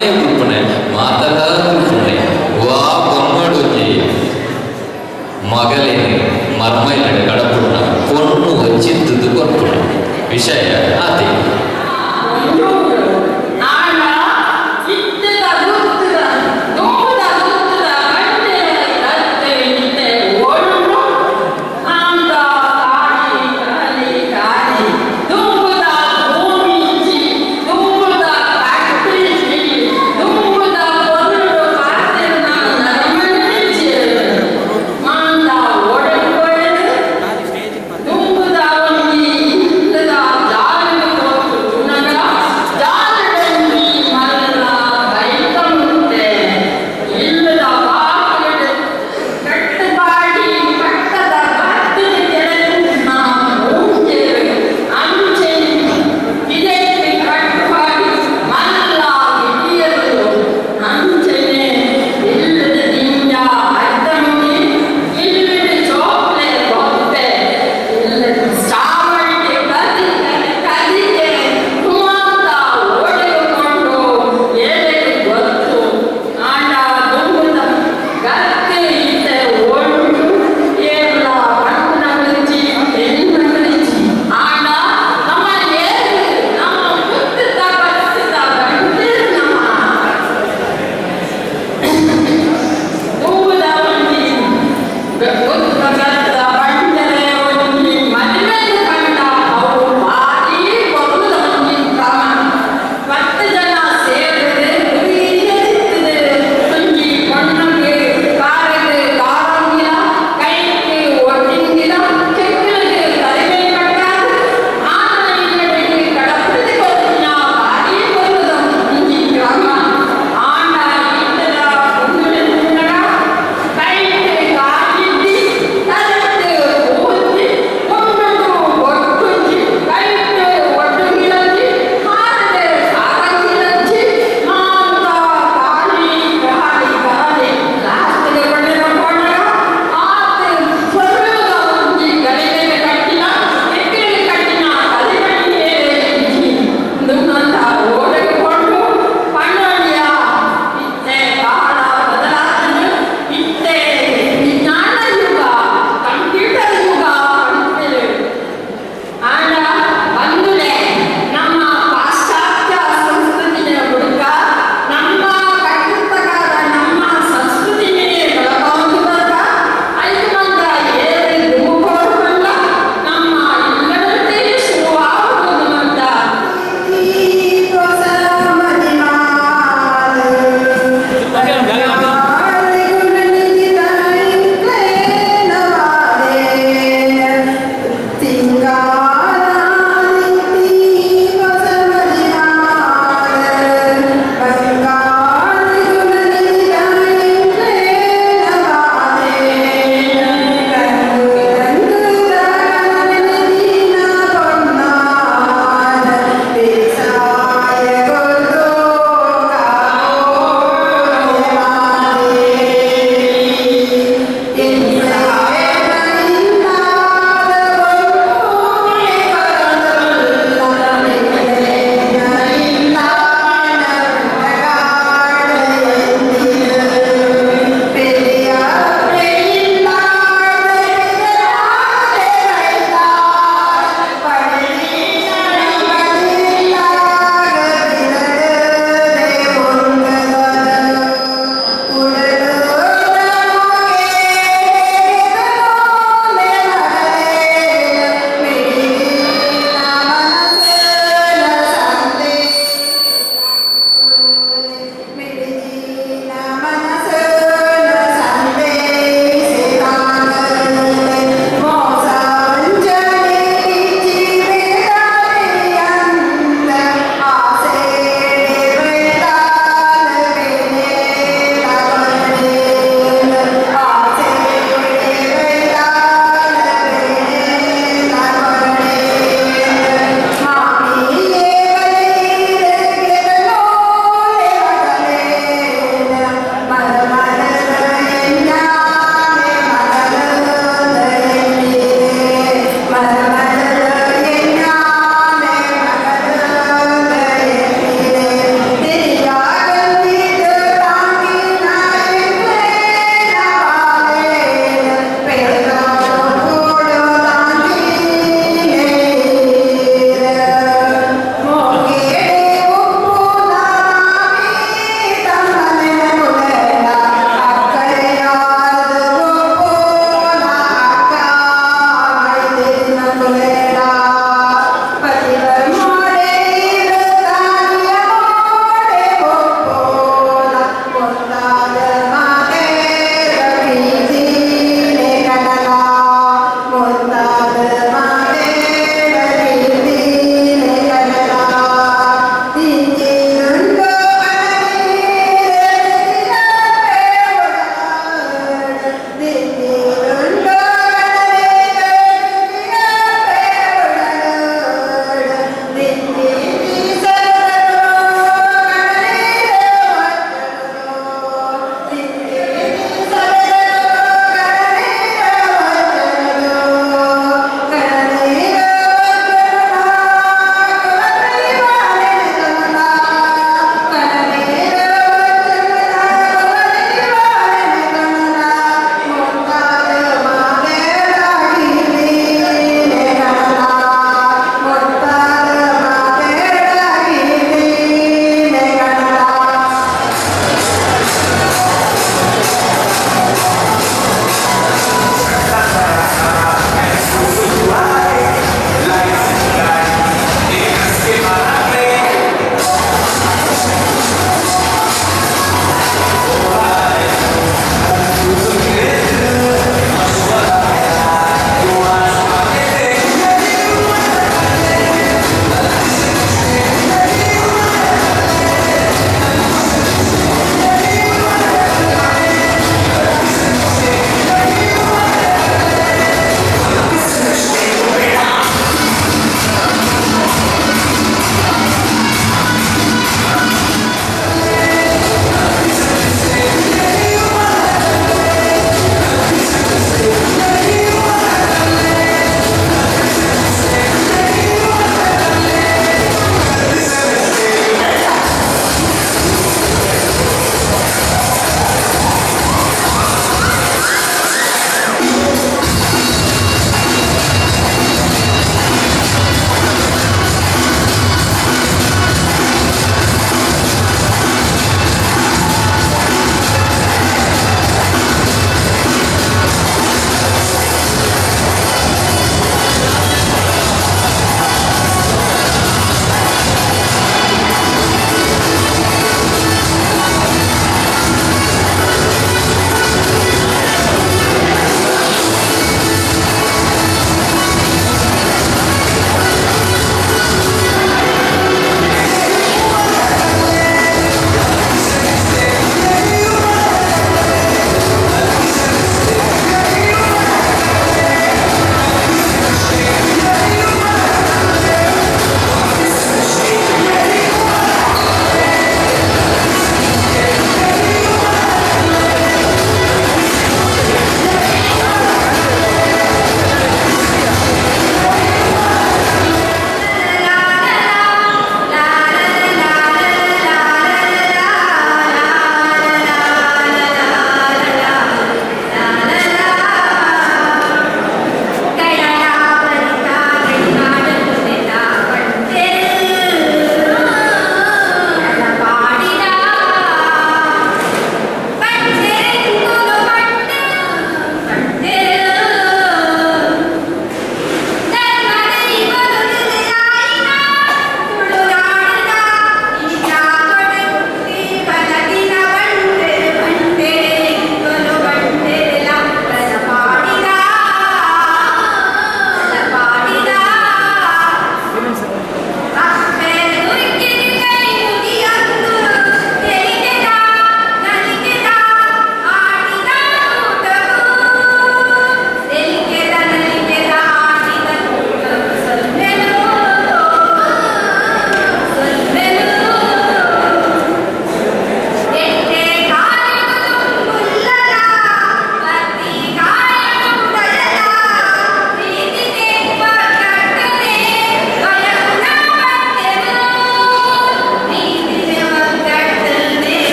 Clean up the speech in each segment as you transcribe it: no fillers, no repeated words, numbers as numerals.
ತೂಪುಣೆ ಮಾತಲ ತೂಪುಣೆ ವಾ ಬೊಮ್ಮಡೊಂಜಿ ಮಗಲೇನು ಮರ್ಮೈಲಡೆ ಕಡಪುಣ್ಣ ಪೊಣ್ಣು ಚಿತ್ತದು ಕೊರ್ಪುಣ ವಿಷಯ ಆತೆ. ಆಂಡ ಇತ್ತೆದ ಗುತ್ತದ ದುಂಬುದ ಗುತ್ತದ ಕಂಟೆದ ಇತ್ತೆ ಓಡುಂಡು. ಆಂಡ ಕಾಲಿ ಕಾಲಿ ಕಾಲಿ. ದುಂಬುದ ಭೂಮಿ ಇಜ್ಜಿ, ದುಂಬುದ ಫ್ಯಾಕ್ಟ್ರಿ ಇಜ್ಜಿ, ದುಂಬುದ ಪೊರ್ಲುಡು ಪಾತೆರ್ನ ನರಮನಿ ಇಜ್ಜಿ. ಮಾಂತ ಓಡಲು ಪೋಯೆರ್. ದುಂಬುದ ಒಂಜಿ ಇಲ್ಲದ ಜಾಲ್ಗ್ ಪೋತು.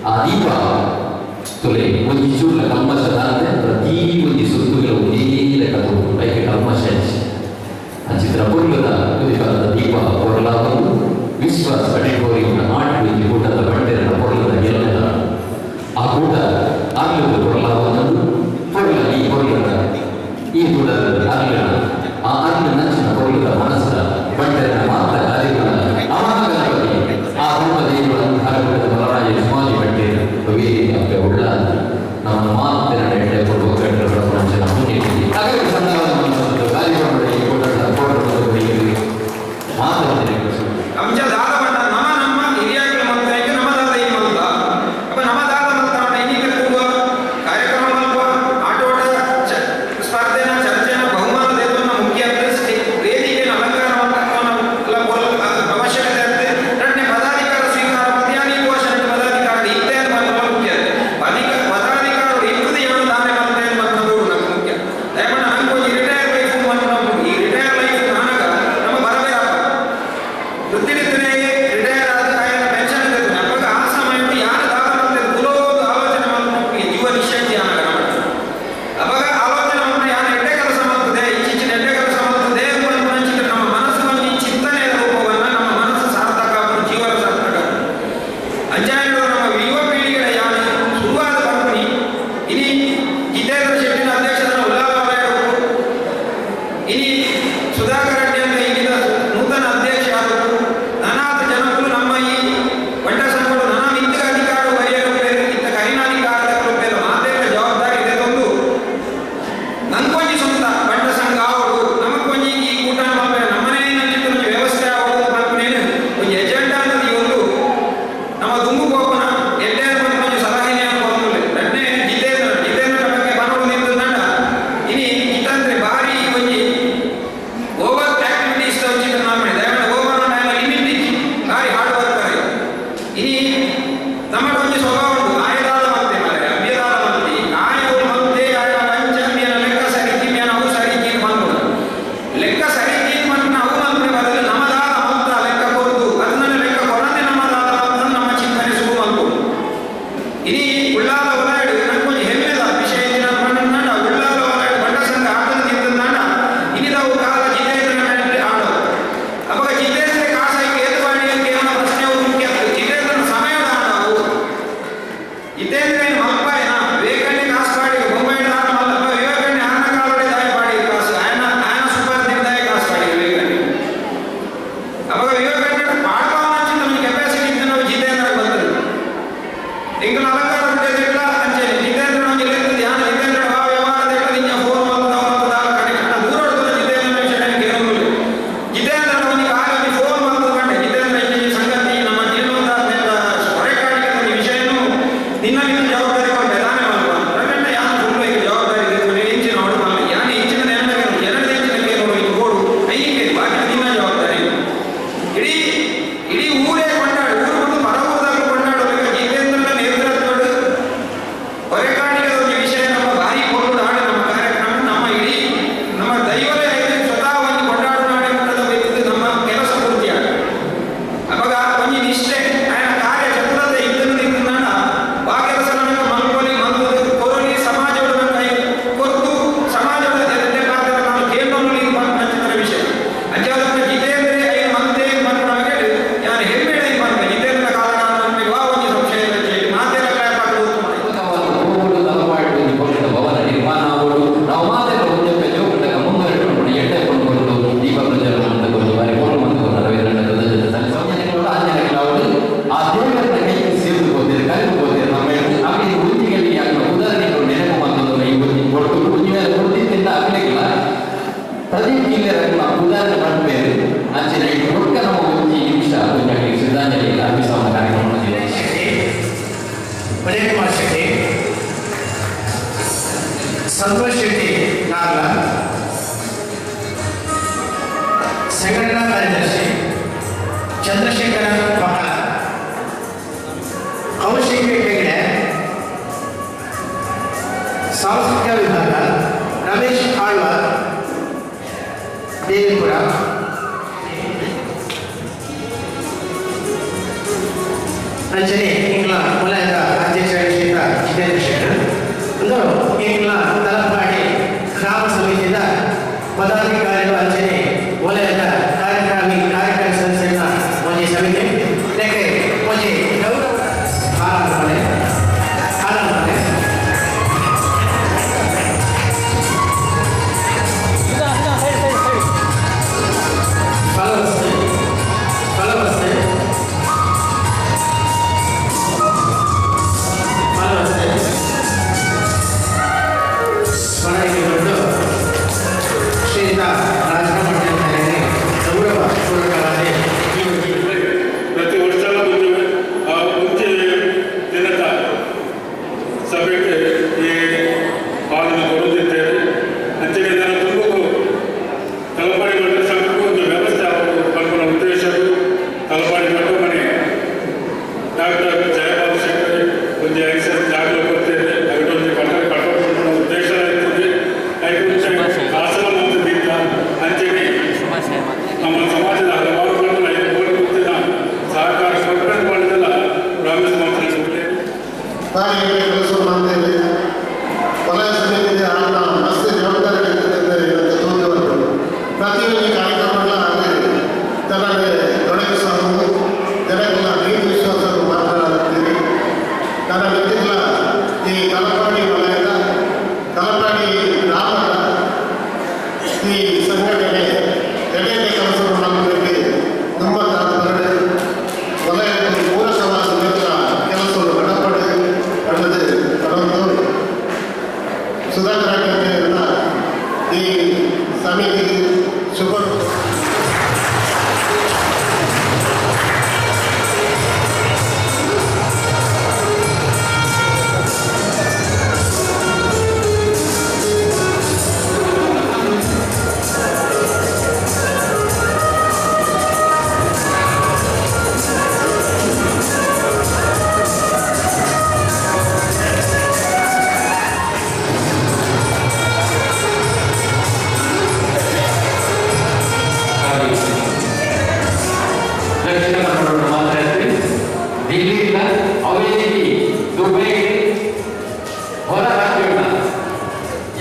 ಆ ದೀಪ ತುಲೆ ಒಂಜಿ ಚೂರ್ಲ ಕಲ್ಮಶ ದಾಂತೆ ಪ್ರತಿ ಒಂಜಿ ಸುತ್ತುಗಳ ಒಂಜೇ ಲೆಕ್ಕ ಐಕೆ ಕಲ್ಮಶ ಅಂಚಿತ್ರ ಪೊರ್ಲದ ಕುದಿಕಾಲದ ದೀಪ ಪೊರ್ಲಾವುದು ವಿಶ್ವಾಸ ಕಡೆಗೋರಿ ಆಟ ಒಂಜಿ ಕೂಟದ ಬಂಡೆರ ಪೊರ್ಲದ ಗೆಲ್ಲದ ಆ ಕೂಟ ಆಗ್ಲದ ಪೊರ್ಲಾವುದು ಪೊರ್ಲ ಈ ಪೊರ್ಲದ ಈ ಕೂಟದ ಆಗ್ಲಿಲ್ಲ ಆ ಆಗ್ಲ ನಂಚಿನ ಪೊರ್ಲದ ಮನಸ್ಸದ ಬಂಡೆರ ಮಾತ್ರ ಕಾರ್ಯಗಳ ಅಮಾನಗಣಪತಿ ಆ ರೂಪ ದೇವರ ಹರಗುಡದ ಬಲರಾಜ ಸುಮಾಜಿ ಬಂಡೇರ ವೇದಿಕೆ ಉಳ್ಳ ನಮ್ಮ ಮಾತಿನ ಎಡೆ ಕೊಡುವ ಕಟ್ಟಡ ನಂಚಿನ ಮುನ್ನೆಟ್ಟಿ ಹಾಗಾಗಿ ಸಂದರ್ಭ ಕಾರ್ಯಕ್ರಮದಲ್ಲಿ ಮಾತಾಡ್ತೀನಿ. ಅಂಶ ದಾದ ಬಣ್ಣ ನಮ ನಮ್ಮ ಹಿರಿಯಾಕಳ ಮಂತ್ರಕ್ಕೆ ನಮ ದಾದ ಈ ಮಂತ್ರ ಅಪ್ಪ ನಮ ದಾದ ಮಂತ್ರ ಇನ್ನೀಗ ಕೂಡುವ ಕಾರ್ಯಕ್ರಮ ಮಲ್ಪ ಆಟೋಟ ಸ್ಪರ್ಧೆನ ಚರ್ಚೆನ ಬಹುಮಾನ ದೇವನ ಮುಖ್ಯ ವೇದಿಕೆಯ ಅಲಂಕಾರ ಅವಶ್ಯಕತೆ ಇರುತ್ತೆ. ಎರಡನೇ ಪದಾಧಿಕಾರ ಸ್ವೀಕಾರ ಮಧ್ಯಾಹ್ನ ಘೋಷಣೆ ಪದಾಧಿಕಾರ ಇತ್ತೆ ಮಾತ್ರ ಮುಖ್ಯ ಪದಾಧಿಕಾರರು ಇರ್ತದೆ ಏನು ತಾನೇ ಮಂತ್ರ ಮಾತ್ರ ನಮ್ಗೆ ಮುಖ್ಯ. ದಯಮಾಡಿ ನಂಗೆ ರಿಟೈರ್ ಲೈಫ್ ಮಾತ್ರ ಈ ರಿಟೈರ್ ಲೈಫ್ ನಾನಾಗ ನಮ್ಮ ಬರಬೇಕ ವೃತ್ತಿನಿತ್ತನೇ ರಿಟೈರ್ ಆದ ఆయన ಪೆನ್ಷನ್ ಇರ್ತದೆ. ನಮಗೆ ಆ ಸಮಯಕ್ಕೆ ಯಾರು ದಾದ ಮತ್ತೆ ಕುಲೋದು ಆಲೋಚನೆ ಮಾಡ್ಕೊಂಡು ಜೀವ ನಿಶಕ್ತಿ ಆಗ ಅವಾಗ ಆಲೋಚನೆ ಮಾಡ್ಕೊಂಡು ಯಾರು ಎಡ್ಡೆ ಕೆಲಸ ಮಾಡ್ತದೆ ಇಚ್ಚಿನ ಎಡ್ಡೆ ಕೆಲಸ ಮಾಡ್ತದೆ ಅಂತ ನಮ್ಮ ಮನಸ್ಸು ಒಂದು ಚಿಂತನೆಯ ರೂಪವನ್ನು ನಮ್ಮ ಮನಸ್ಸು ಸಾರ್ಥಕ ಜೀವನ ಸಾರ್ಥಕ ಅಂಜಾಯಗಳು ನಮ್ಮ ಯುವ ಪೀಳಿಗೆಯ ಯಾರು ಶುರುವಾದ ಕಂಪನಿ ಇನಿ ಜಿತೇಂದ್ರ ಶೆಟ್ಟಿನ ಅಧ್ಯಕ್ಷರ ಉಲ್ಲಾಲ ಇನಿ ಸುಧಾಕರ್ ರೆಡ್ಡಿ ಅಂತ ಈಗಿನ ನೂತನ ಅಧ್ಯಕ್ಷ ಆದವರು ನಾನಾದ ಜನಗಳು ನಮ್ಮ ಈ ಬಂಟ ಸಂಘಗಳು ನಾನಾ ಮಿಂತಿಗ ಅಧಿಕಾರ ಬರೆಯಲು ಇತ್ತ ಕರಿನಾಧಿಕಾರದ ಕೃಪೆಯ ಮಾತೆಲ್ಲ ಜವಾಬ್ದಾರಿ ಇದೆ. ಒಂದು ನಂಗೊಂಜಿ ಸ್ವಂತ ಬಂಟ ಸಂಘ ಅವರು ನಮಗೊಂಜಿ ಈ ಕೂಟ ನಮ್ಮನೇ ನಂಚಿತ ಒಂದು ವ್ಯವಸ್ಥೆ ಆಗೋದು ಪಲ್ಪನೇನು ಒಂದು ಎಜೆಂಡಾ ಅನ್ನೋದು ಈ ಒಂದು ನಮ್ಮ ದುಂಬು ಗೋಪನ ಎಡ್ಡೆ ಒಂದು ಸಲಹೆಯನ್ನು ಕೊಡೋದಿಲ್ಲ. ಎರಡನೇ ಜಿತೇಂದ್ರ ಜಿತೇಂದ್ರ ಬಗ್ಗೆ ಬರೋದು ನಿಂತಂಡ ಇನಿ ಇತ್ತಂದ್ರೆ ಭಾರಿ ಒಂಜಿ ಓವರ್ ಆಕ್ಟಿವಿಟೀಸ್ ಉಚಿತ ಮಾಡಿ ದಯಮಾಡಿ ಓವರ್ ಲಿಮಿಟ್ ಇಚ್ಚಿ ಭಾರಿ ಹಾರ್ಡ್ ವರ್ಕರ್ ಇನಿ ನಮ್ಮ ಒಂಜಿ ಸ್ವಭಾವ ಉಂಟು ಆಯದಾದ ಮತ್ತೆ ಮಾರೆ ಅಭ್ಯದಾದ ಮತ್ತೆ ಆಯ ಮತ್ತೆ ಆಯ ಪಂಚ ಮಿಯನ ಲೆಕ್ಕ ಸರಿ ಕಿಮಿಯನ ಅವು ಸರಿ ಕೀನ್ ಬಂದ್ಬಿಡು ಲೆಕ್ಕ ಸರಿ ಕೀನ್ ಬಂದು ನಾವು ಮಂತ್ರಿ ಬದಲು ನಮ್ಮದಾದ ಮಂತ್ರ ಲೆಕ್ಕ ಕೊರದು ಅದನ್ನ ಲೆಕ್ಕ ಕೊರದೆ ನಮ್ಮದಾದ ಮಂತ್ರ ನಮ್ಮ ಚಿಂತನೆ ಶುರು ಮಾಡ್ಬೋದು. ಇನಿ ಉಳ್ಳಾಲ ವಲಯಡು ನಂಗೊಂಜಿ ಹೆಮ್ಮೆದ ವಿಷಯ ಬಂಡ ಉಳ್ಳಾಲ ವಲಯಡು ಬಂಡ ಸಂಘ ಆಟದ ನಿಂತಂದಾಣ ಇನಿದವು ಕಾಲ ಜಿತೇಂದ್ರ ಆಡೋ ಅವಾಗ ಜಿತೇಂದ್ರ ಕಾಸಾಯಿ ಏತುವಾಣಿ ಅಂತ ಏನೋ ಪ್ರಶ್ನೆ ಮುಖ್ಯ. ಜಿತೇಂದ್ರನ ಸಮಯದ ಆಡವು ಜಿತೇಂದ್ರ ಏನು ಮಲ್ಪಾಯನ ವಿವೇಕಣ್ಣೆ ಕಾಸು ಪಾಡಿ ಬೊಂಬೈ ದಾನ ಮಲ್ಲಪ್ಪ ವಿವೇಕಣ್ಣೆ ಆನ ಕಾಲಡೆ ದಾಯ ಪಾಡಿ ಕಾಸು ಆಯನ ಆಯನ ಸೂಪರ್ ದಾಯ ಕಾಸು ಪಾಡಿ ವಿವೇಕಣ್ಣೆ. ಅವಾಗ ವಿವೇಕಣ್ಣೆ ಪಾಡ್ಪಾವಂಚಿ ನಮಗೆ ಕೆಪಾಸಿಟಿ ಇತ್ತು ನಾವು ಜಿತೇಂದ್ರ ಬಂದರು ಎಂಕಲ್ ಅಲಂಕಾರ ಬಿಟ್ಟಿಲ್ಲ ಅಂಚೆ ಜಿತೇಂದ್ರ ಒಂಜಿ ಲೆಕ್ಕ ಧ್ಯಾನ ಜಿತೇಂದ್ರ ಆ ವ್ಯವಹಾರದ ನಿಂಜ ಫೋನ್ ಬಂದ ಅವನ ಕನೆಕ್ಷನ್ ದೂರ ಜಿತೇಂದ್ರ ವಿಷಯ ಕೇಳೋದಿಲ್ಲ. ಜಿತೇಂದ್ರ ಒಂಜಿ ಕಾಲ ಫೋನ್ ಬಂದ ಕಂಡೆ ಜಿತೇಂದ್ರ ಈ ಸಂಗತಿ ನಮ್ಮ ಜೀರ್ಣೋದ್ಧಾರ ಹೊರೆಕಾಣಿಕೆ ವಿಷಯನು ನಿನ್ನ ನಿನ್ನ ಜವಾಬ್ದಾರಿ ಕೊಟ್ಟೆ ತಾನೇ ಮಾಡುವ ರಗಣ್ಣ ಯಾರು ಸುಳ್ಳು ಈಗ ಜವಾಬ್ದಾರಿ ಇದೆ ಇಂಚಿನ ಹೊಡೆ ಮಾಡಲ್ಲ ಯಾನು ಇಂಚಿನ ಎರಡು ಇಂಚಿನ ಕೇಳೋದು ಇದು ಬೋಡು ಐಕೆ ಬಾಕಿ ನಿನ್ನ ಜವಾಬ್ದಾರಿ. ಇಡೀ ಇಡೀ ಊರೇ ಕೊಂಡಾಡು ಊರು ಬಂದು ಪರವೂರದಾಗ ಕೊಂಡಾಡಬೇಕು ಜಿತೇಂದ್ರನ ನೇತೃತ್ವದ ಹೊರೆಕಾಣಿಕೆ ಒಂದು ವಿಷಯ ನಮ್ಮ ಭಾರಿ ಕೊಟ್ಟು ಹಾಡು ನಮ್ಮ ಕಾರ್ಯಕ್ರಮ ನಮ್ಮ ಇಡೀ ನಮ್ಮ ದೈವರೇ ಸ್ವತಃ ಒಂದು ಕೊಂಡಾಡು ನಾಡೆ ಮಟ್ಟದ ಬೇಕಿದ್ದು ನಮ್ಮ ಕೆಲಸ ಪೂರ್ತಿಯಾಗ. ಅವಾಗ ಒಂಜಿ ನಿಷ್ಠೆ ಆಯನ ಕಾರ್ಯ ಚತುರತೆ ಇದ್ದನ್ನು ನಿಂತಾಣ ಆ ಕೆಲಸ ನಮಗೆ ಮಲ್ಕೊಲಿ ಮಲ್ದು ಕೊರಲಿ ಸಮಾಜದ ಕೈ ಕೊತ್ತು ಸಮಾಜದ ಜನತೆ ಪಾತ್ರ ನಾವು ಕೇಂದ್ರದಲ್ಲಿ ನಂಚಿತರ ವಿಷಯ ಅಂಚಾದ ಜಿತೇಂದ್ರ ಐದು ಮಂತೆ ಮತ್ತು ನಮಗೆ ಯಾರು ಹೆಮ್ಮೆ ಬಂದ ಜಿತೇಂದ್ರ ಕಾಲ ನಮಗೆ ವಾ ಒಂಜಿ ಸಂಶಯ ಮಾತೆಲ್ಲ ಕ್ಲಾಪ್ ಆಗುವುದು. ಭವನ ನಿರ್ಮಾಣ ಆಗೋಡು ನಾವು ಮಾತೆಲ್ಲ ಒಂಜೊಪ್ಪೆ ಜೋಕುಂಡಗ ಮುಂದುವರೆದು ಎಡ್ಡೆ ಕೊಂಡು ದೀಪ ಪ್ರಜ್ವಲನ ಮಂದಕೊಂಡು ಬಾರಿ ಪೋಲು ಮಂದಕೊಂಡು ರವೀಂದ್ರನ ಜೊತೆ ಸೌಜನ್ಯಗಳು ಆಂಜನೇಯಗಳು ಆ ದೇವರ ಕೈಗೆ ಸೇರಿದು ಹೋಗ್ತೀರಿ ಕರೆದು ಹೋಗ್ತೀರಿ ನಮ್ಮ ಆಮೇಲೆ ಉಂಜಿಗಳಿಗೆ ಆಗ್ನ ಉದಾಹರಣೆಗಳು ನೆನಪು ಬಂದದ್ದು ಈ ಉಂಜಿ ಕೊಡ್ತು ಉಂಜಿ ಮೇಲೆ ಕೊಡ್ತಿದ್ದಿಂದ ಅಗ್ಲಿಲ್ಲ ಪ್ರದೀಪ್ ಕಿಲ್ಲೆರನ್ನ ಉದಾಹರಣೆ ಬಂದ್ಮೇಲೆ ಅಂಚಿನ ಈ ಕೊಟ್ಟ ನಮ್ಮ ಒಂಜಿ ನಿಮಿಷ ಒಂಜಿ ಶ್ರದ್ಧಾಂಜಲಿ ಅರ್ಪಿಸುವ ಕಾರ್ಯಕ್ರಮವನ್ನು ವಿಜಯ್ ಕುಮಾರ್ ಶೆಟ್ಟಿ, ಸಂತೋಷ್ ಶೆಟ್ಟಿ ನಾರ್ಲ, ಸಂಘಟನಾ ಕಾರ್ಯದರ್ಶಿ ಚಂದ್ರಶೇಖರ ಬಹಳ, ಕೌಶಿಕ್ ಹೆಗಡೆ, ಸಾಂಸ್ಕೃತಿಕ ವಿಭಾಗ ರಮೇಶ್ ಆಳ್ವ, ದೇವಿಪುರ, ಅಂಜಲಿ ಇಂಗ್ಲ ಮುಲಾಯದ ಬಾರಿ ಕೆಲಸ ಮಾಡ್ತೇವೆ. ವಲಯ ಸಮಿತಿ ಆಳಿನ ಮಸ್ತ್ ಜವಾಬ್ದಾರಿ ತೋರಿದವರು ಪ್ರತಿಯೊಂದು ಕಾರ್ಯಕ್ರಮಗಳ ತನ್ನದೇ ತೊಡಗಿಸುವುದು ಜನಗಳ ಪ್ರೀತಿ ವಿಶ್ವಾಸ ಮಾತನಾಡುತ್ತೀರಿ. ನನ್ನ ವ್ಯಕ್ತಿಗಳ ಈ ಕಲಪಾಡಿ ವಲಯದ ಕಲಪಾಡಿ ಗ್ರಾಮದ ಈ ಸಂಘಟನೆ ಎಡೆಯ ಕೆಲಸವನ್ನು ಮಾಡಲಿಕ್ಕೆ ತುಂಬ ತಾತ್ಪರ್ಯ ವಲಯದಲ್ಲಿ ಪೂರಕವಾದ ಕೆಲಸವನ್ನು ಗಣಪಡೆ ಪಡೆದು ಪರಂತು ಸುಧಾಕರ ಈ ಸಮಿತಿಗೆ ಶುಭ. ದಕ್ಷಿಣ ಕನ್ನಡವನ್ನು ಮಾತಾಡ್ತೀವಿ. ದಿಲ್ಲಿಯಿಂದ ಅವೇರಿ ದುಬೈ ಹೊರ ರಾಜ್ಯಗಳ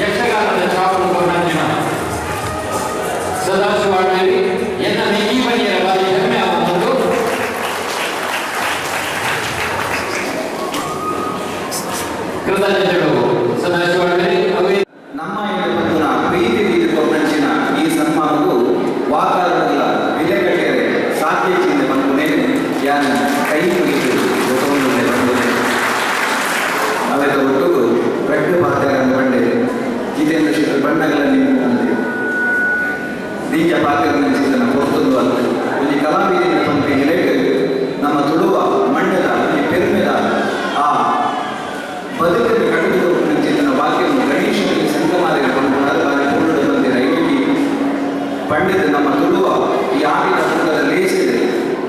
ಯಕ್ಷಗಾನದ ಛಾಪು ರಾಜ್ಯನ ಸದಾಶಿವ ಎನ್ನ ನೆಗಿ ಬನ್ನಿಯರ ಬಾರಿ ಹೆಮ್ಮೆ ಆಗುವುದು. ಕೃತಜ್ಞತೆಗಳು ಸದಾಶಿವ ಅವೇ ನಮ್ಮ ಪ್ರೀತಿ ಕೊಟ್ಟಂಚಿನ ಈ ಸನ್ಮಾನವು ವಾತಾವರಣದ ಬೆಲೆ ಕಟ್ಟೆರೆ ಸಾಧ್ಯ ಚಿಹ್ನೆ ಬಂದು ಯಾನ್ ಕೈ ಮುಗಿದು ಗೊತ್ತೊಂದು ಬಂದು ಅವೆಲ್ಲ ಒಟ್ಟು ರಡ್ಡು ಪಾತ್ರ ಬಂಡೆ ಜಿತೇಂದ್ರ ಶೆಟ್ಟಿ ಬಣ್ಣಗಳಲ್ಲಿ ಅಂದೆ ದೀಜ ಪಾತ್ರ ಚಿಂತನ ಪೊರ್ತೊಂದು ಅಲ್ಲ ಒಂಜಿ ಕಲಾವಿದ ಪಂಪಿ ನಿಲೆಟ್ ನಮ್ಮ ತುಳುವ ಮಣ್ಣದ ಈ ಪೆರ್ಮೆದ ಆ ಬದುಕನ್ನು ಕಟ್ಟಿದ ಚಿಂತನ ವಾಕ್ಯವನ್ನು ಗಣೇಶನಲ್ಲಿ ಸಂಗಮಾರಿಗೆ ಬಂದು ಬಾರಿ ಪೂರ್ಣ ಬಂದಿರ ಐಡಿ ಪಂಡಿತ ನಮ್ಮ ತುಳುವ ಈ ಆಟಿನ ಪುಟದ ಲೇಸಿದೆ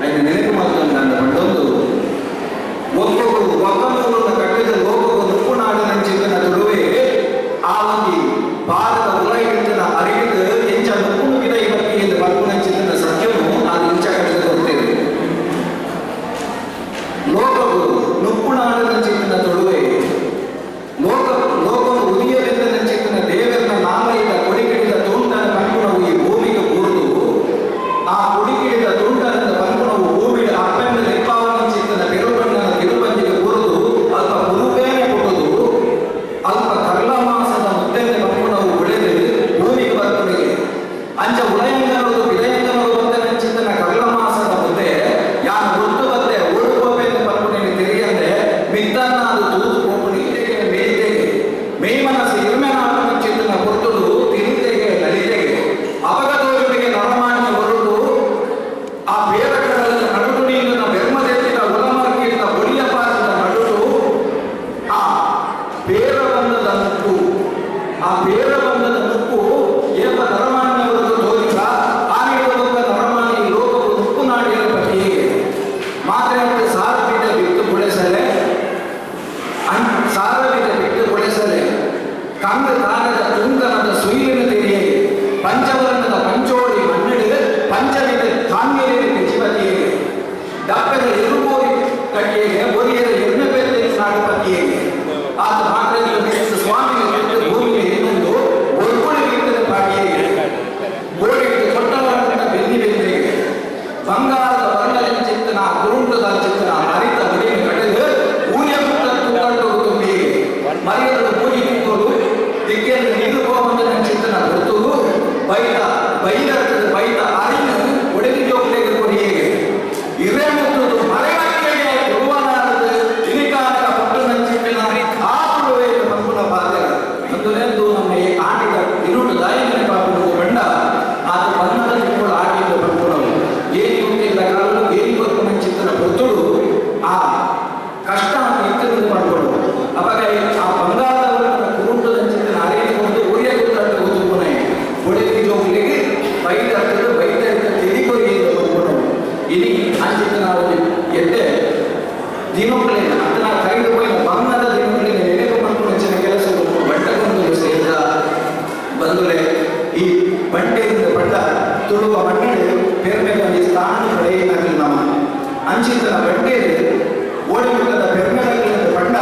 ಐದು ನೆನಪು ಮಾತೊಂದು ನನ್ನ ಪಂಡೊಂದು ಒಕ್ಕಲು ಒಕ್ಕಲೂರನ್ನು ಕಟ್ಟಿದ ಲೋಕವು ನುಪ್ಪು ನಾಡಿನ ತುಳುವೆ ಆ ಒಂದು ಭಾರತ ಉಲಗಿಂತನ ಅರಿವಿದ ಎಂಚ ನುಪ್ಪು ಗಿಡ ಇವತ್ತಿಗೆ ಬರ್ಪುನಂಚಿತನ ಸತ್ಯವು ಅದು ಇಂಚ ಕಟ್ಟಿದ ಕೊಡ್ತೇವೆ. ಲೋಕವು ನುಪ್ಪು ನಾಡಿನ ಚಿಂತನ ತುಳುವೆ ಲೋಕ ಲೋಕವು ಉದಿಯವೆಂದ ಚಿಂತನ ದೇವರನ್ನ ನಾಮೈದ ಕೊಡಿಕಿಡಿದ ತುಂಡನ ಪಂಕುಣವು ಈ ಭೂಮಿಗೆ ಕೂರ್ದು ಆ ಕೊಡಿಕಿಡಿದ ತುಂಡನ ಪಂಕುಣವು ಭೂಮಿಗೆ ಅಪ್ಪೆಂದ ಲಿಪ್ಪಾವನ ಚಿಂತನ ಬಿರುಬಣ್ಣನ ತಿರುಪಂಜಿಗೆ ಕೂರ್ದು ಅಲ್ಪ ಕುರುಬೇನೆ ಕೊಟ್ಟದು ಅಲ್ಪ ಕರ್ಲಮಾಸದ ಮುದ್ದೆನ ಪಂಕುಣವು ಬೆಳೆದು ಭೂಮಿಗೆ ಬರ್ತದೆ. ಅಂಚ ಉಳಯಂಗನದು ಬಿಲಯಂಗನದು ಬಂದನ ಚಿಂತನ ಕರ್ಲಮಾಸದ ಮುದ್ದೆ ಯಾರು ಗೊತ್ತು ಬಂದೆ ಓಡುಕೋಪೆಂದ ಪಂಕುಣಿಗೆ ತಿಳಿಯಂದೆ ಮಿತ್ತನ್ನ ಅದು ತೂದು ಕೋಪುನಿ ಮೇಯ್ತೆಗೆ ಮೇಯ್ಮನಸ್ಸು ಇರ್ಮೆನಾಪನ ಚಿಂತನ ಹೊರತುದು ತಿರುತೆಗೆ ನಲಿತೆಗೆ ಅವಗತೋರುವಿಗೆ ನರಮಾನ್ಯ ಹೊರಟು ಆ ಬೇರಕಡಲ ನಡುಟುಣಿಯಿಂದ ಬೆರ್ಮದೆತ್ತಿದ ಉಲಮರ್ಕಿಂದ ಒಳಿಯ ಪಾರದ ನಡುಟು ಆ ಬೇರ ಬಂದದ ನುಪ್ಪು ಆ ಬೇರ ಬಂದದ ನುಪ್ಪು ಏಪ ನರಮಾನ್ಯವರದು ತೋರಿಸ ಆನಿಡುವಂತ ನರಮಾನಿ ಲೋಕವು ನುಪ್ಪು ನಾಡಿಯ ಪಟ್ಟಿಗೆ ಮಾತ್ರ ಸಾರಬಿದ್ದ ಬಿಟ್ಟು ಗುಳೆಸಲೆ ಸಾರವಿದ ಬಿಟ್ಟು ಕೊಡಿಸಲೆ ಕಂಗ ತಾನದ ತುಂಗನದ ಸುಯಿಲಿನ ತೆರಿಯೆ ಪಂಚವರ್ಣದ ಪಂಚೋಡಿ ಮಣ್ಣಿಡಿದ ಪಂಚವಿದ ತಾಂಗೇರಿನ ಕೆಚಿಪತಿಯೇ ಡಾಕ್ಟರ್ ಎರುಗೋರಿ ಕಟ್ಟಿಯೇ ಒರಿಯರ ಎರ್ಮೆಪೇತೆ ನಾಡಪತಿಯೇ ಆತ ಮಾತ್ರ ಸ್ವಾಮಿ ಭೂಮಿಗೆ ಇನ್ನೊಂದು ಒರ್ಗುಳಿ ಬಿಟ್ಟದ ಪಾಟಿಯೇ ಗೋಡಿಟ್ಟು ತೊಟ್ಟಲಾಡಿದ ಬೆನ್ನಿ ಬೆನ್ನಿಗೆ ಬಂಗಾರದ ವರ್ಣದ ಚಿತ್ತನ ಕುರುಂಟದ ಚಿತ್ತನ ಹರಿತ ಮುಡಿಯನ್ನು ಕಟ್ಟೆದು ಊರಿಯ ಪುಟ್ಟ ತುತ್ತಟ್ಟು ತುಂಬಿ ಮರಿಯದ ಪೂಜೆ ತಿಂಗಳು ದಿಕ್ಕೆಯನ್ನು ನೀರು ಹೋಗುವಂತ ಚಿತ್ತನ ಹೊರತು ಬೈದ ಬೈದ ಬೈದ ಅರಿವು ಒಡೆದು ಜೋಗ್ಲೆಗೆ ಕೊರಿಯೇಗೆ ಇರೇ ಮುಟ್ಟುದು ಮರೆಮಕ್ಕೆಗೆ ತುಳುವನಾಡದು ಇನಿಕಾರಕ ಪಟ್ಟಣ ಚಿತ್ತನ ಆಪುಳುವೆ ಪಂಪುನ ಪಾತ್ರ ಮೊದಲೆಂದು ನಮ್ಮ ಈ ಆಟಿದ ಇರುಳು ದಾಯಿನ ಪಾಪುಡು ಬಂಡ ಆತ ಬಣ್ಣದ ತಿಂಗಳು ಆಟಿದ ಪಂಪುನವು ಏನಿ ಹುಟ್ಟಿದ ಕಾಲಲು ಏನಿ ಬರುವ ಚಿತ್ತನ ಹೊತ್ತುಡು ಆ ಕಷ್ಟ ಇತ್ತದಿಂದ ಮಾಡಿಕೊಂಡು ಅವಾಗ ಆ ಬಂಗಾರದವರ ಕುರುಂಟದ ಚಿತ್ತನ ಅರಿತುಕೊಂಡು ಊರಿಯ ಗೊತ್ತಾಟ ಗೊತ್ತುಕೊನೆ ಒಡೆದಿ ಜೋಗ್ಲಿಗೆ ಬೈದ ಬೈದ ತಿಳಿಕೊರಿಯಿಂದ ಬಂದ್ಕೊಂಡು ಇನಿ ಅಂಚಿತ ನಾವು ಎದ್ದೆ ದಿನಕ್ಕಲೇನ ಅದನ್ನ ಕೈದು ಹೋಗಿ ಬಂಗಾರದ ದಿನಕ್ಕಲೇನ ನೆನಪು ಮಾಡ್ಕೊಂಡು ಹೆಚ್ಚಿನ ಕೆಲಸ ಬಂಟಕೊಂದು ಸೇರಿದ ಬಂದುಲೆ ಈ ಬಂಟೆಯಿಂದ ಬಂಡ ತುಳುವ ಮಣ್ಣು ಪೆರ್ಮೆಗೆ ಸ್ಥಾನ ಪಡೆಯಿನ ನಮ್ಮ ಅಂಚಿತನ ಬಂಟೆ ಓಡಿಬಿಟ್ಟದ ಪೆರ್ಮೆಗಳಿಂದ ಬಂಡ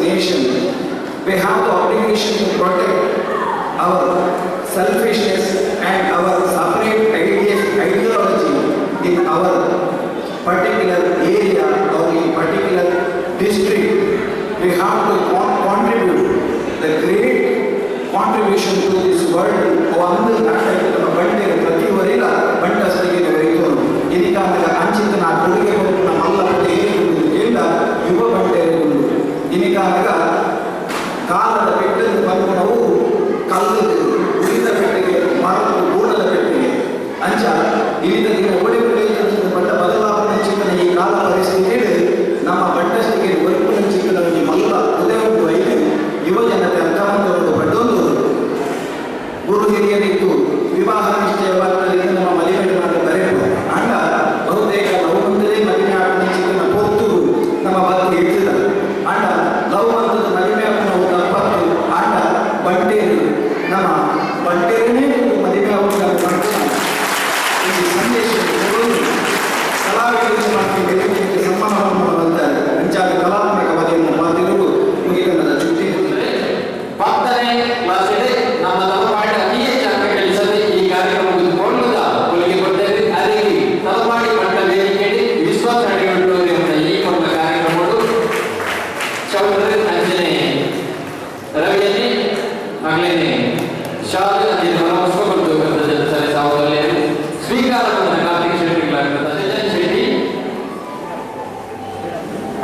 nation, we have the obligation to protect our selfishness and our separate ideas, ideology in our particular area or in particular district. We have to contribute the great contribution to this world. ಒಂದು ನಾಟಕ ಬಂಡೆಯ ಪ್ರತಿ ವರಿಲ ಬಂಟಸ್ತಿಗೆ ಬರೆಯಿತು ಇದಕ್ಕಾಗ ಅಂಚಿತನ ಕೊಡುಗೆ ಕೊಟ್ಟು ಮಲ್ಲ ಇಲ್ಲ ಯುವ ಬಂಟೆಯರು ಇದಕ್ಕಾಗ ಕಾಲದ ಪೆಟ್ಟನ್ನು ಬಂದವು ಕಲ್ಲು ಉಳಿದ ಪೆಟ್ಟಿಗೆ ಮರದ ಗೂಡದ ಪೆಟ್ಟಿಗೆ ಅಂಚ ಇಲ್ಲಿದ್ದ ದಿನ ಓಡಿ ಪಟ್ಟ ಬದಲಾವಣೆ ಚಿಕ್ಕನ ಈ ಕಾಲ ಪರಿಸ್ಥಿತಿ ನಮ್ಮ ಬಂಟಸ್ತಿಗೆ ಒರಿಪುನ ಚಿಕ್ಕನ ಮಲ್ಲ ಉದಯ ಐದು ಯುವ ಜನತೆ ಅರ್ಥವಂತವರು ಪಟ್ಟೊಂದು ಗುರು ಹಿರಿಯರಿತ್ತು ವಿವಾಹ ನಿಶ್ಚಯವಾಗ್ತದೆ ನಮ್ಮ ಮದುವೆ ಮಾತ್ರ ಬರೆಯುವ ಅಂಡ ಬಹುತೇಕ ಲವ್ ಮಂತದೇ ಮದುವೆ ಆಪನ ಚಿಕ್ಕನ ಪೊತ್ತು ನಮ್ಮ ಬದುಕು ಹೆಚ್ಚಿದ ಅಂಡ ಲವ್ ಮಂತದ ಮದುವೆ ಆಪನ ತಪ್ಪತ್ತು ಅಂಡ ಬಂಟೇರು ನಮ್ಮ ಬಂಟೇರನೇ ಮದುವೆ ಆಗುವ ಈ ಸಂದೇಶ ಕಲಾವಿದರು ಮಾಡ್ತೀವಿ ಸನ್ಮಾನವನ್ನು ಮಾಡುವಂತ ಅಂಚಾದ ಕಲಾತ್ಮಕ ವಲಯವನ್ನು ಮಾತಿರುವುದು ಮುಗಿತನದ ಚುಟ್ಟಿ. ಪತ್ತನೇ ಕ್ಲಾಸಿಗೆ ನಮ್ಮ ತಲಪಾಡಿ ಅತಿ ಹೆಚ್ಚು ಅಂಕ ಗಳಿಸದೆ ಈ ಕಾರ್ಯಕ್ರಮಕ್ಕೆ ಕೊಳ್ಳದ ಕೊಡುಗೆ ಕೊಡ್ತೇವೆ. ಅದೇ ತಲಪಾಡಿ ಮಟ್ಟ ವೇದಿಕೆಯಲ್ಲಿ ವಿಶ್ವಾಸ ಅಡಿಗೊಂಡು ಈ ಒಂದು ಕಾರ್ಯಕ್ರಮಗಳು ಚೌಧರಿ ಅಂಜನೆ ರವಿಯಲ್ಲಿ ಮಗಳೇನೆ ಶಾಲೆ ಅಂಜನೆ ಪರಮಸ್ವಕೊಂಡು ಸಹೋದರಲ್ಲಿ ಸ್ವೀಕಾರ ಕಾರ್ತಿಕ ಶೆಟ್ಟಿಗಳಾಗ್ತದೆ. ಶೆಟ್ಟಿ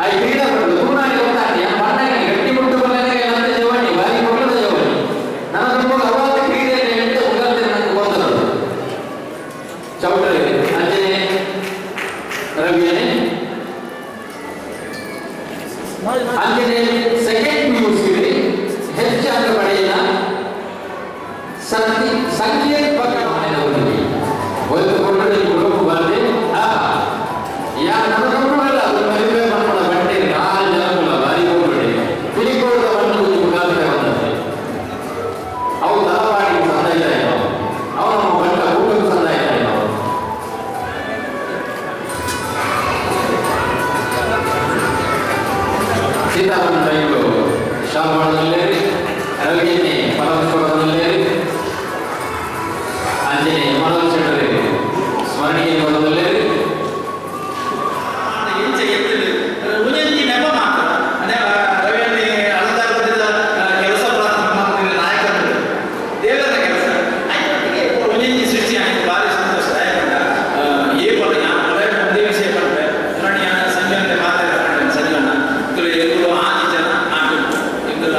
I ಕ್ರೀಡಾಪಟು ತೂನಾಡಿ ಗೊತ್ತಾಗಿ ಪಟ್ಟಣ ಗಟ್ಟಿ ಮುಟ್ಟು ಬಲ್ಲನೆ ಅಂತ ಜವಣಿ ಬಾರಿ ಮಕ್ಕಳ ಜವಣಿ ನನ್ನ ತುಂಬ ಅವಾದ ಕ್ರೀಡೆಯನ್ನು ಹೇಳಿದ ಉಗಾಂತೆ ನನಗೆ ಗೊತ್ತದು. ಚೌಟರಿ ಅಂಜನೆ ರವಿಯನೆ ಅಂಜನೆ ಸೆಕೆಂಡ್ ಪಿಯುಸಿ ಹೆಚ್ಚು ಅಂಕ ಪಡೆಯನ ಸಂತಿ ಸಂಕೇತ ಪಕ್ಕ ಒಲಿದುಕೊಂಡ್ರೆ ನೀವು ಬಂದೆ ಯಾ ನನ್ನ ಕಂಪುರಲ್ಲ ಅದು ಮದುವೆ ಮಾಡ್ಕೊಂಡ ಬಟ್ಟೆ ನಾಲ್ ಜನಕುಲ ಬಾರಿ ಹೋಗ್ಬೇಡಿ ಪಿಲಿಕೋದ ಬಣ್ಣ ಮುಖಾಂತರ ಬಂದಂತೆ ಅವು ತಲಪಾಡಿ ಸಂದಾಯ ಅವು ನಮ್ಮ ಬಟ್ಟ ಊಟಕ್ಕೆ ಸಂದಾಯ. ಸೀತಾರಾಮ ರೈಲು ಶಾಲವಾಡದಲ್ಲೇರಿ ರವಿಯನ್ನೇ ಪರಮೇಶ್ವರದಲ್ಲೇರಿ ಅಂಜನೆ ಮನೋಜ್ ಶೆಟ್ಟರಿ ಸ್ಮರಣೀಯ ಬರೋದಲ್ಲೇರಿ. ಒಂದೊಂದು ನೆಪ ಮಾತ್ರ ಅಂದ್ರೆ ರವಿಯಲ್ಲಿ ಅಲಂಕಾರದ ಕೆಲಸ ನಾಯಕರು ದೇವರ ಕೆಲಸ ಆಯ್ತು. ಒಂದೊಂದು ಸೃಷ್ಟಿ ಆಯ್ತು, ಭಾರಿ ಸಂತೋಷ. ಏ ಪಡ ನಾನು ಒಂದೇ ವಿಷಯ ಪಟ್ಟೆ ಸಂಜೆ ಮಾತಾಡ್ತಾರೆ ಸಂಜಣ್ಣ ಎಲ್ಲರೂ ಆದಿ ಜನ ಆಟು ಇಂದಲ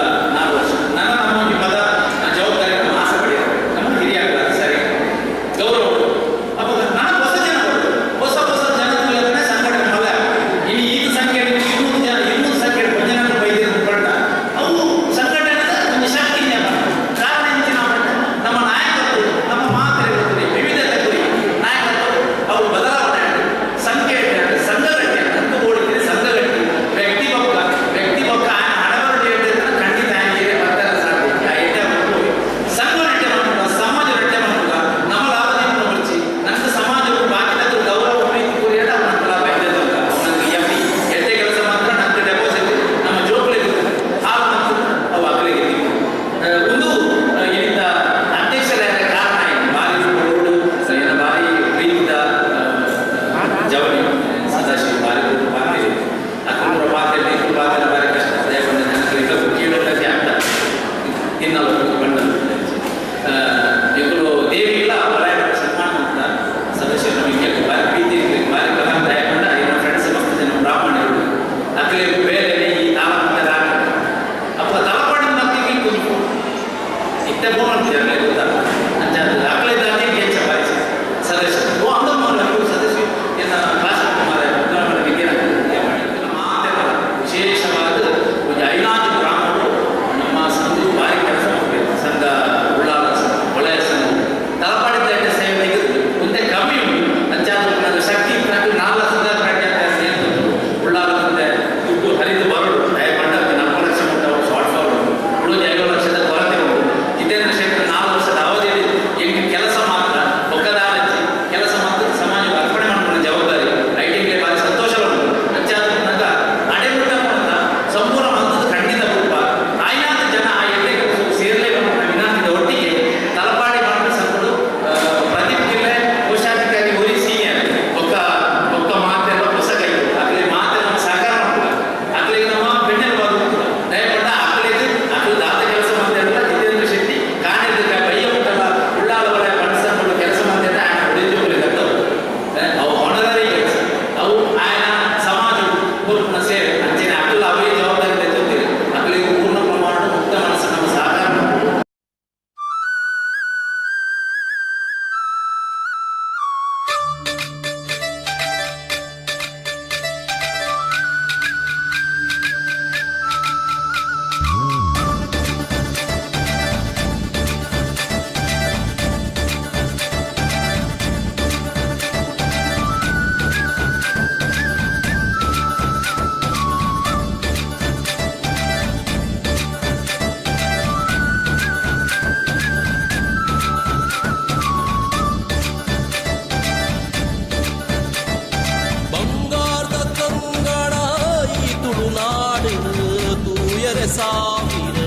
ಸಾವಿರ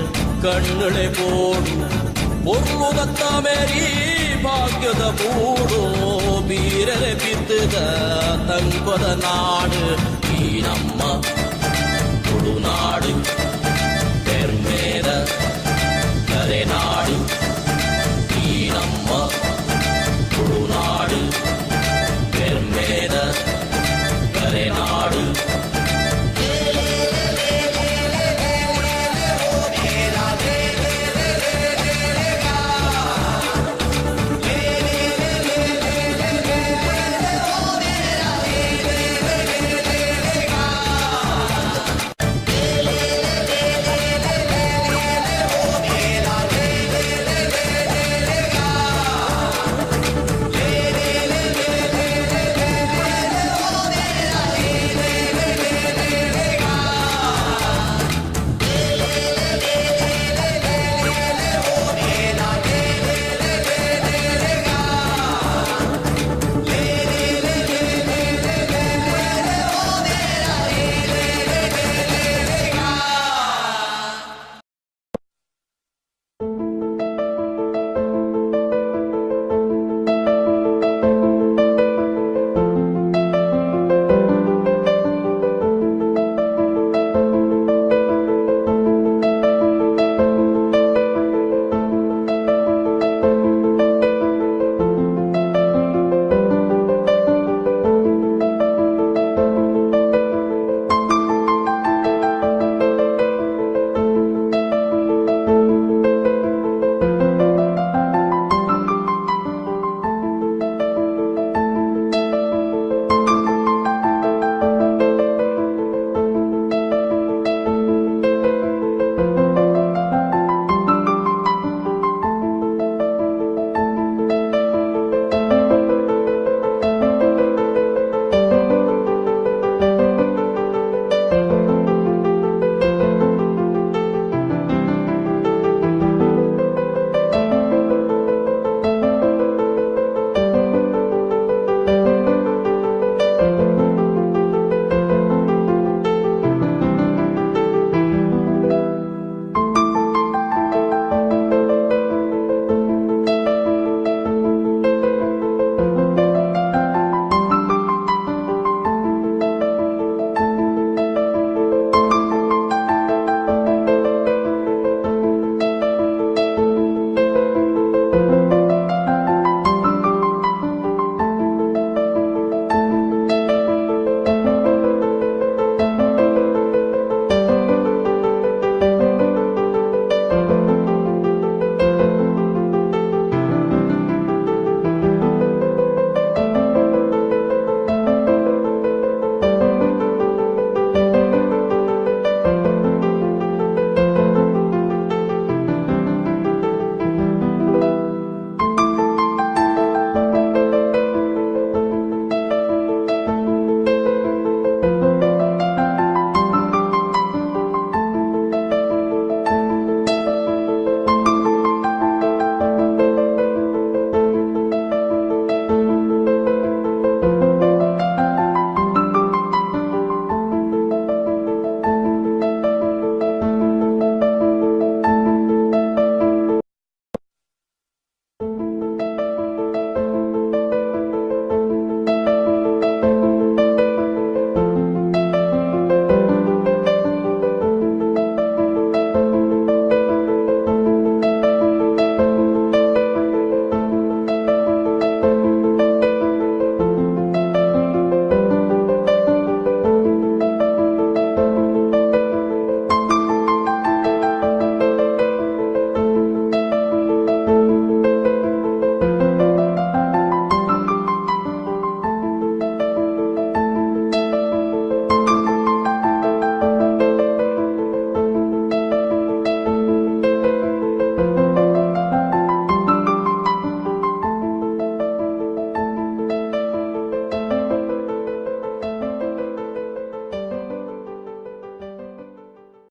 ಕಣ್ಣುಳೆ ಬೋಡು ಪೊರ್ಲುದತ್ತ ಮೇರಿ ಭಾಗ್ಯದ ಬೂಡು ಬೀರರೆ ಬಿತ್ತದ ತಂಕೊದ ನಾಡು ಈ ನಮ್ಮ ತುಳುನಾಡು.